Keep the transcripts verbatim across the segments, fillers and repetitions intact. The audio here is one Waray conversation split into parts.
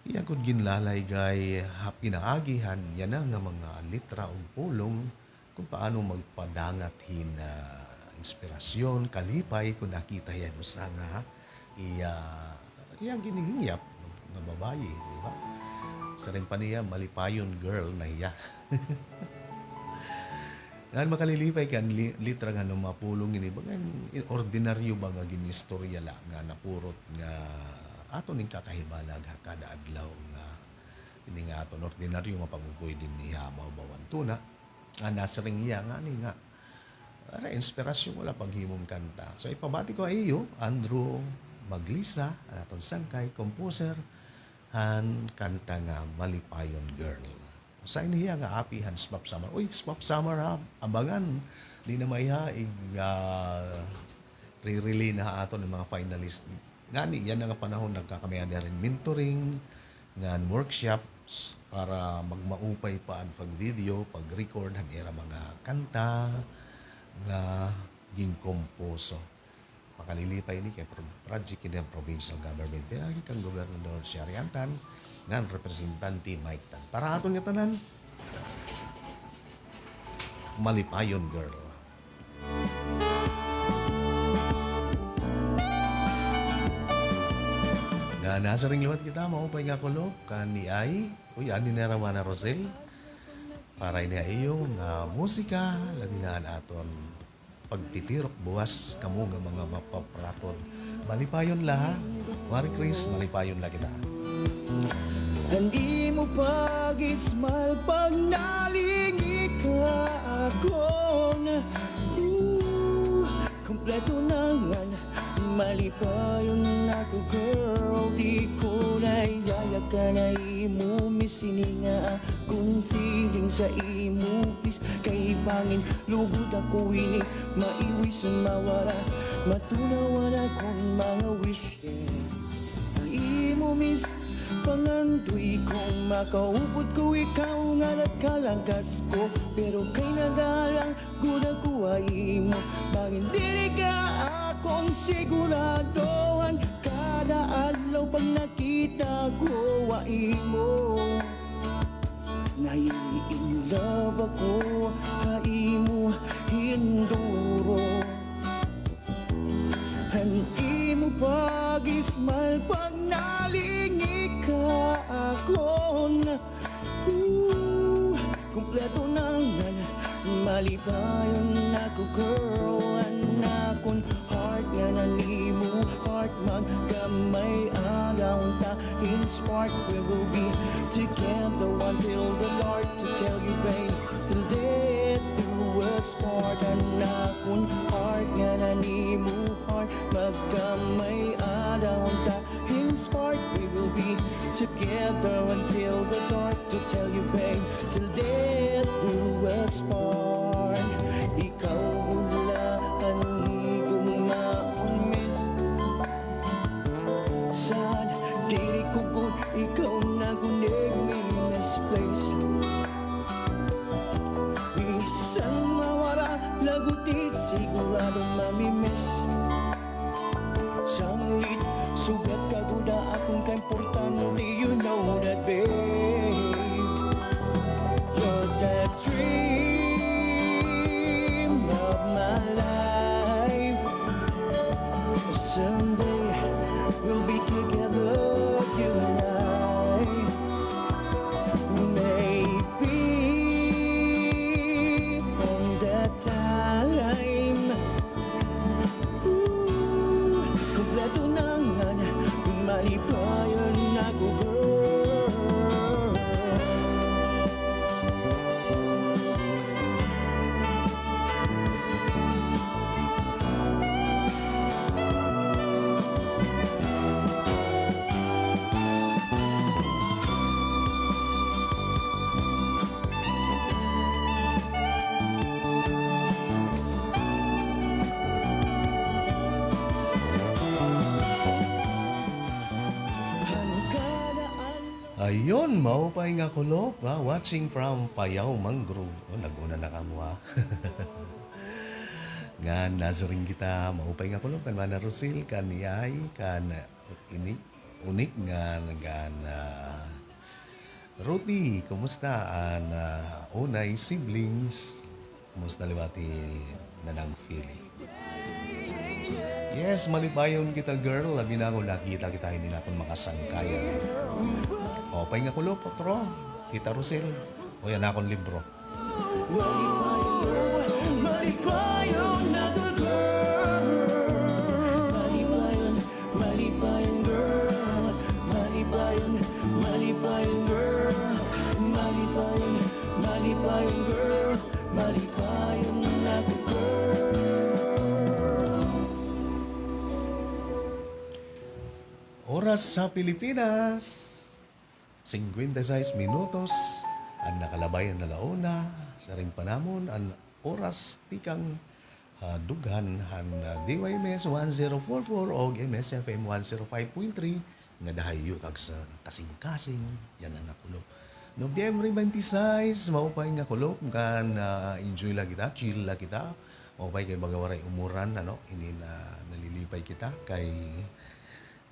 Iya gud ginlalaygay ha pinaagi han yana nga mga litra ug pulong kon paano magpadangat hin, ah, inspirasyon, kalipay kon nakita hiya hin usa nga iya, iya ginihingyap nga babaye, di ba? Siring pa niya, malipayon girl na hiya. Ngan makalilipay kan li-, litra ngan mga pulong ini, bagan ordinaryo ba nga ginistorya la nga napurot nga aton nin kakahibalag ha kada adlaw nga ini nga aton ordinaryo nga pag-ukoy dinhi ha bawbaw han tuna. Nga nasiring hiya ngani nga, ara, inspirasyon ko la paghimo hin kanta. So, ipabati ko ha iyo, Andrew Maglisa, an aton sangkay, composer, han kanta nga Malipayon Girl. Usa ini hiya nga api han Spap Summer. Uy, Spap Summer ha, abangan. Di na maiha, ig-, ah, ririli na ha aton an mga finalist. Ngani, yana nga panahon, nagkakamay-ada hin mentoring, ngan workshops para magmaupay pa an pag-video, pag-record han ira mga kanta nga ginkomposo. Makalilipay ini kay pro-, project ini han provincial government. Pinaagi kan Gobernador Sherry Ann Tan, ngan Representante Mike Tan. Para aton ngatanan, Malipayon Girl. Nga nasiring liwat kita, maupay nga kulop, kan Iay, uy, adi na Ramana Rosel. Para ini ha iyo nga musika, labi na an aton pagtitirok buwas, kamo nga mga mapapratod. Malipayon la, ha? Marie Chris, malipayon la kita. An imo pag-smile, pagnalingi ka akon. Ooh, kompleto na ngan, malipayon na ako, girl. Di ko na iyayakan an imo miss, ini nga akon feeling sa imo, please. Kay bangin lugod ako ini, maiwis mawara, matunawan akon mga wish. An imo miss, pangandoy ko, makaupod ko ikaw nga nagkalagas ko. Pero kay nagalang gud ako ha imo, bangin diri ka akon siguradohan. Kada adlaw pag nakita ko ha imo, nai-in love ako ha imo hinduro. An imo pag-smile, pagnalingi ka akon. Ooh, kompleto na ngan, malipayon na ako, girl. An akon heart ngan an imo heart, magkamay-ada unta hin spark. We will be together until the dark, to tell you, babe, till death do us part. An akon heart ngan an imo heart, magkamay-ada unta hin spark. We will be together until the dark, to tell you, babe, till death do us part. Ikaw gud la an akon ma-miss. Sad, diri ko gud ikaw na gud ig mi-misplace. Bisan mawara la gud, di sigurado mami-miss. Sanglit, sugad ka gud ha akon kaimportante, you know that, babe. You're the dream of my life. Someday we'll be together, you and I. Maybe on that time. Ooh, kompleto na ngan, malipayon na ako, girl. Ayon, maupay nga kulop, ha? Watching from Payao Mangrove. O, nag-una na kamo, ha? Ngan nasiring kita, maupay nga kulop, kan Mana Rosil, kan Yay, kan Inik, Unik, ngan, ngan, ah, Ruthie, kumusta an, ah, unay siblings? Kumusta liwat hi Nanang Philly? Yes, malipayon kita, girl. Abi na ako, nakita kita hini naton mga sangkayan. O, pay nga kulop, otro. Tita Rosel. O, yan akon libro. Oras sa Pilipinas. Singkwenta y sais minutos an nakalabay an ala una, siring pa namon an oras tikang, ah, dughan han, ah, D Y M S one zero four four og M S F M one zero five point three nga dahayo tagsa kasingkasing yana nga kulop. Nobyembre twenty-six, maupay nga kulop, ngan, ah, enjoy la kita, chill la kita. Maupay kay baga waray umuran, ano, hinin, ah, nalilipay kita kay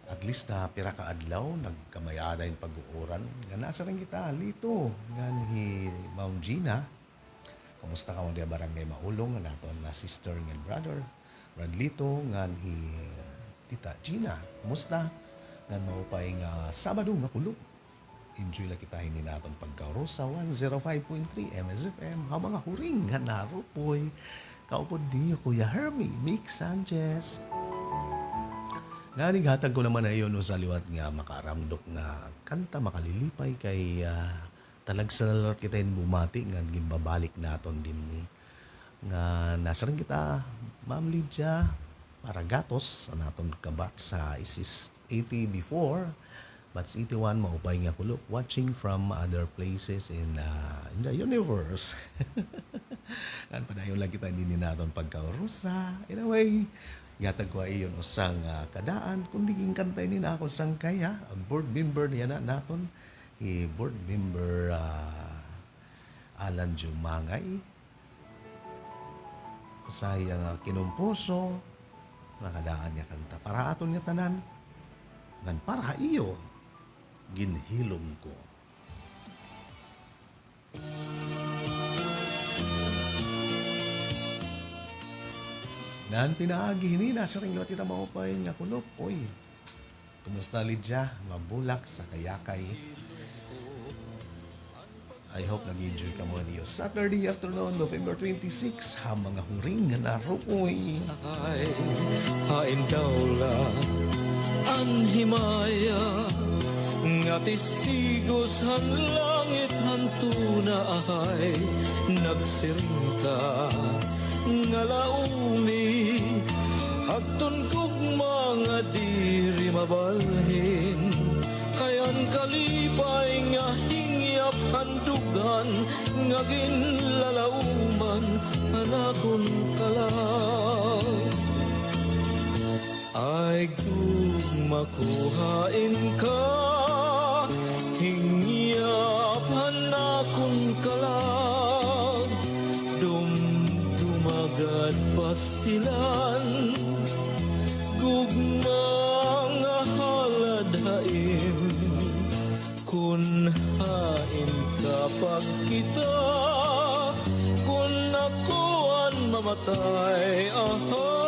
at least, ah, pira ka adlaw, nagkamay-ada hin pag-uuran. Ngan nasiring kita, Lito, ngan hi Ma'am Gina. Kumusta kamo diya, Barangay Maulong, an aton, ah, sister ngan brother, Brad Lito, ngan hi, ah, Tita Gina. Kumusta? Ngan maupay nga Sabado nga kulop. Enjoy la kita hinin aton pagkaurus sa one zero five point three M S F M, ha mga huring nga narupoy. Kaupod niyo, Kuya Hermie Mick Sanchez. Ngani, ighatag ko naman ha iyo usa liwat nga makaaramdok nga kanta, makalilipay kay, ah, talagsa na liwat kita hin bumati nga ginbabalik naton dinhi. Nga nasiring kita, Ma'am Lydia Maragatos, an aton ka-batch sa S S eighty before, batch eighty-one, maupay nga kulop, watching from other places in, ah, in the universe. Ngan padayon la kita dinhi hinin aton pagkaurusa. Anyway, ihatag ko ha iyo usa nga kadaan, kundi ginkanta ini han akon sangkay, ha, board member niya na naton, hi board member, ah, Alan Jumangay. Usa hiya nga kinomposo nga kadaan nga kanta para ha aton nga tanan, ngan para ha iyo, Ginhilom Ko. Ngan pinaagi hini, nasiring liwat kita maupay nga kulop, oy. Kumusta, Lydia? Mabulak sa kayakay. I hope nag-enjoy kamo han iyo Saturday afternoon, November twenty-six, ha mga huring nga narupoy. Hain daw la an himaya nga testigos han langit han tuna, ahay, nagsiring ka nga laumi, hadton gugma nga diri mabalhin, kay an kalipay nga hingyap han dughan nga ginlalauman han akon kalag. Ay gugma ko, hain ka, hingyap han akon kalag, dumduma gad pastilan, gugma nga halad ha im. Kon hain ka pagkita, kon ako an mamatay, aha.